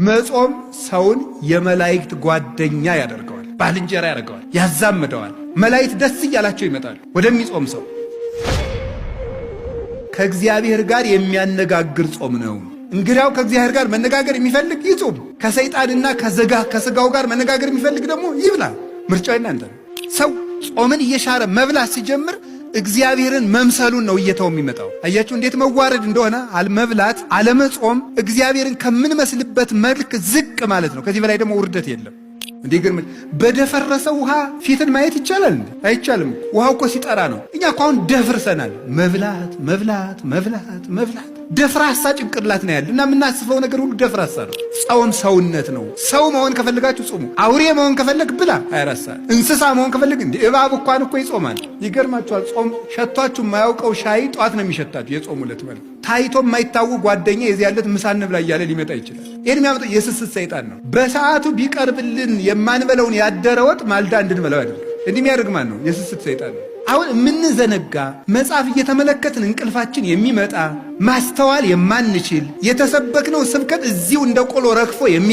መጾም ሰውን የመላእክት ጓደኛ ያደርገዋል፣ ባልንጀራ ያደርገዋል፣ ያዛምደዋል። መላእክት ደስ እያላቸው ይመጣሉ ወደሚጾም ሰው። ከእግዚአብሔር ጋር የሚያነጋግር ጾም ነው። እንግዲያው ከእግዚአብሔር ጋር መነጋገር የሚፈልግ ይጹም። ከሰይጣንና ከዘጋ ከስጋው ጋር መነጋገር የሚፈልግ ደግሞ ይብላ። ምርጫው የእናንተ ነው። ሰው ጾምን እየሻረ መብላት ሲጀምር እግዚአብሔርን መምሰሉን ነው እየተው የሚመጣው። አያችሁ እንዴት መዋረድ እንደሆነ። አለመብላት፣ አለመጾም እግዚአብሔርን ከምንመስልበት መልክ ዝቅ ማለት ነው። ከዚህ በላይ ደግሞ ውርደት የለም። እንዴ ግን በደፈረሰ ውሃ ፊትን ማየት ይቻላል እንዴ? አይቻልም። ውሃው እኮ ሲጠራ ነው። እኛ እኮ አሁን ደፍርሰናል። መብላት መብላት መብላት መብላት፣ ደፍራሳ ጭንቅላት ነው ያለ እና የምናስበው ነገር ሁሉ ደፍራሳ ነው። ጾም ሰውነት ነው። ሰው መሆን ከፈለጋችሁ ጹሙ። አውሬ መሆን ከፈለግ ብላ 24 ሰዓት። እንስሳ መሆን ከፈለግ እንዴ እባብ እንኳን እኮ ይጾማል። ይገርማችኋል። ጾም ሸቷችሁ የማያውቀው ሻይ ጧት ነው የሚሸታችሁ የጾሙ ዕለት ማለት። ታይቶ የማይታወቅ ጓደኛ የዚህ ያለት ምሳ እንብላ እያለ ሊመጣ ይችላል። ይህን የሚያመጣው የስስት ሰይጣን ነው። በሰዓቱ ቢቀርብልን የማንበላውን ያደረ ወጥ ማልዳ እንድንበላው ያደርጋል። እንዲህ የሚያደርግ ማን ነው? የስስት ሰይጣን ነው። አሁን የምንዘነጋ፣ መጽሐፍ እየተመለከትን እንቅልፋችን የሚመጣ፣ ማስተዋል የማንችል፣ የተሰበክነው ስብከት እዚሁ እንደ ቆሎ ረግፎ የሚቀር